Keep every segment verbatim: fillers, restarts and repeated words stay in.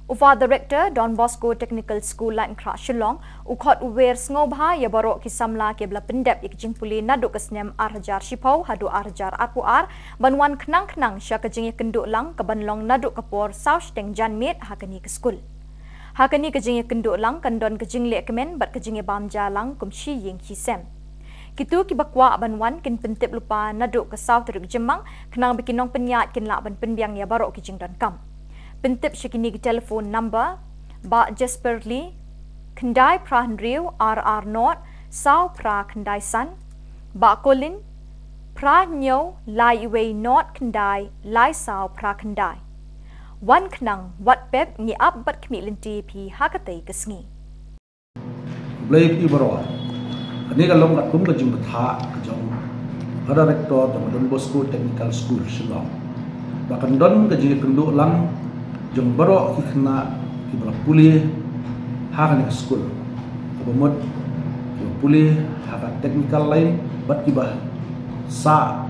U Father Rector, Don Bosco Technical School, Laitumkhrah, Shillong, u khot u wer sngewbha ïa baroh ki samla kiba la pyndep ïa ki jingpule naduh ka snem ar hajar shiphew haduh ar hajar arphew ar ban wan khnang khnang sha ka jingïakynduh lang kaban long naduh ka por saw shiteng janmiet ha kane ka skul. Ha kane ka jingïakynduh lang kan don ka jingleh kmen bad ka jingïabam ja lang kum shi ïing shi sem. Kito kiba kwah ban wan kin pyntip lypa naduh ka saw tarik Jymmang khnang ba ki nongpynïaid kin lah ban pynbiang ïa baroh ki jingdonkam. Pyntip sha kine ki telephone number: Bah Jasper Lee, khyndai phra hynriew ar ar nod saw phra khyndai san; Bah Colin, phra hynñiew lai wei nod khyndai lai saw phra khyndai. Wan khnang, wat pep, ngi ap bad khmih lynti ïa phi ha katei ka sngi. Khublei ïa phi baroh. Kane ka long katkum ka jingbthah ka jong Father Rector jong Don Bosco Technical School, Shillong, ba kan don ka jingïakynduh lang jong baroh ki khynnah kiba la pule ha kane ka skul, kaba mut kiba pule ha ka technical line bad kiba sah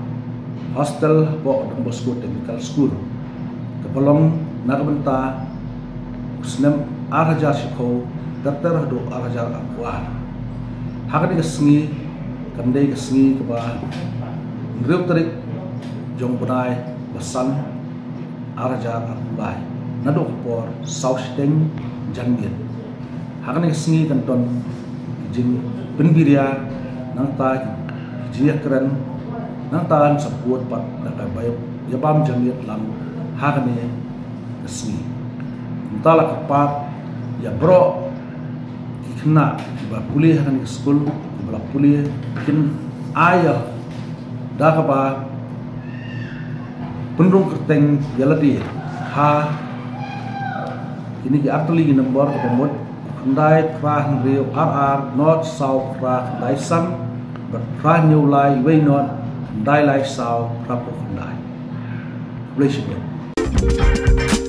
hostel hapoh Don Bosco Technical School, kaba long na ka bynta u snem ar hajar shiphew ter ter haduh ar hajar arphew ar. Ha kane ka sngi kan dei ka sngi kaba hynriew tarik jong u bnai ba san ar hajar arphew lai, naduh ka por saw shiteng janmiet. Ha kane ka sngi kan don ki jingpynbiria, nangta ki jingïakren, nangta kan sa bud pat da kaba ïabam janmiet lang ha kane ka sngi. Kumta la kyrpad ïa baroh ki khynnah kiba pule ha kane ka skul, kiba la pule, kin ai ïa da kaba pynrung kyrteng ïa lade ha kine ki artylli ki nombor kaba mut khyndai phra hynriew ar ar nod saw phra khyndai san bad phra hynñiew lai wei nod khyndai lai saw phra phew khyndai. Khublei shibun.